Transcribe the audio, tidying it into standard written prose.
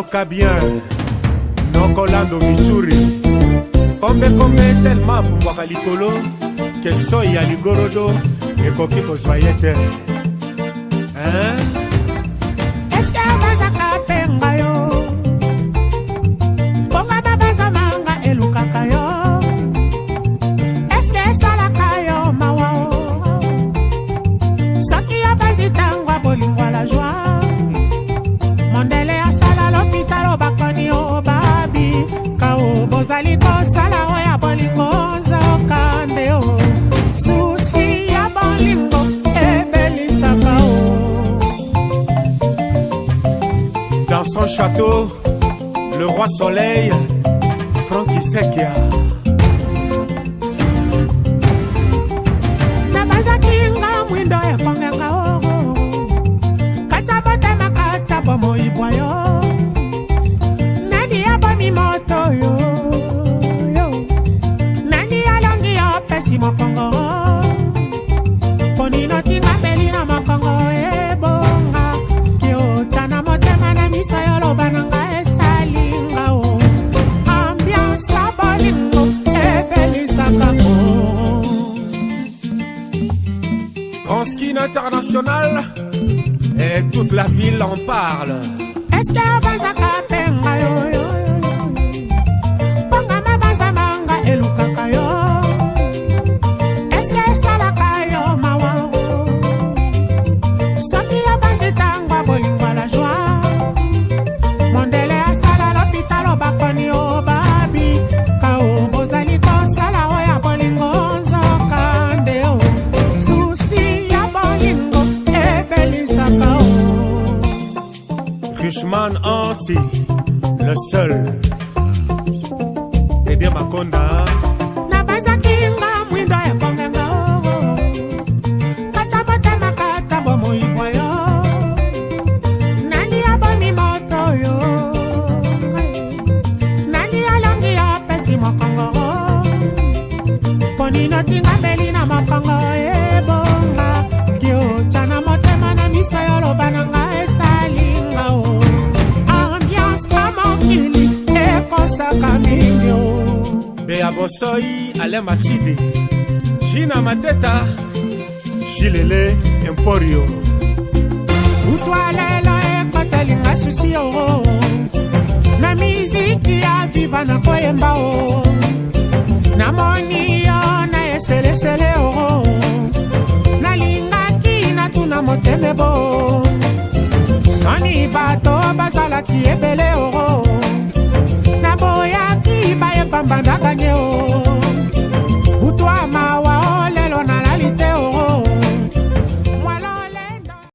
Yoka bien Nokolando Michuri Kombe kombe tellement apumbwaka likolo ke soi ya ligorodo ekoki kozwa ye te hein? Eske bazaka mpe nga yo mbonga babaza manga elukaka yo eske esalaka yo mawa o soki yo bazi ntango ya bolingo la joie mondele asala lopitalo bakoni o babi kao bozali kosala oyo ya bolingo nzoka nde o susi ya bolingo ebelisaka o. Dans son château, le roi soleil, Francky Sekia. Nabazaki nga mwindo ekongenga o kati ya botema kati ya bomoi bwa yo nani abomi moto yo yo nani alongi yo pesi mokongo ponino tinga mbeli na mokongo ebonga kiota na motema na miso yo loba na nga esalinga o ambiance ya bolingo ebelisaka o. Transkin International et toute la ville en parle. Eske bazaka mpe nga yo yo mponga mabanza manga elukaka yo eske esalaka yo mawa soki obanzi ntango ya bolingo la joie mondele asala lopitalo bakoni o babi kao bozali kosala oyo ya bolingo nzoka nde o susi ya bolingo ebelisaka o. Richman Ansi, le seul. Eh bien, Makonda, Nabazaki nga mwindo ekongenga o kata motema kata bomoi bwa yo nani abomi moto yo nani alongi yo pesi mokongo ponino tinga mbeli na mokongo ebonga kiotya na motema na miso yo loba na nga esalinga o ambiance ya mokili ekosaka mingi o. Béa Bossoi, Alain Massidi, Gina Mateta, Gilele Emporio. Utwa lelo ekotelinga susi o na miziki ya viva na koyemba o namoni yo na eselesele o nalingaki natuna moteme bo soni bato bazalaki ebele o naboyaki bayebamba naganye o.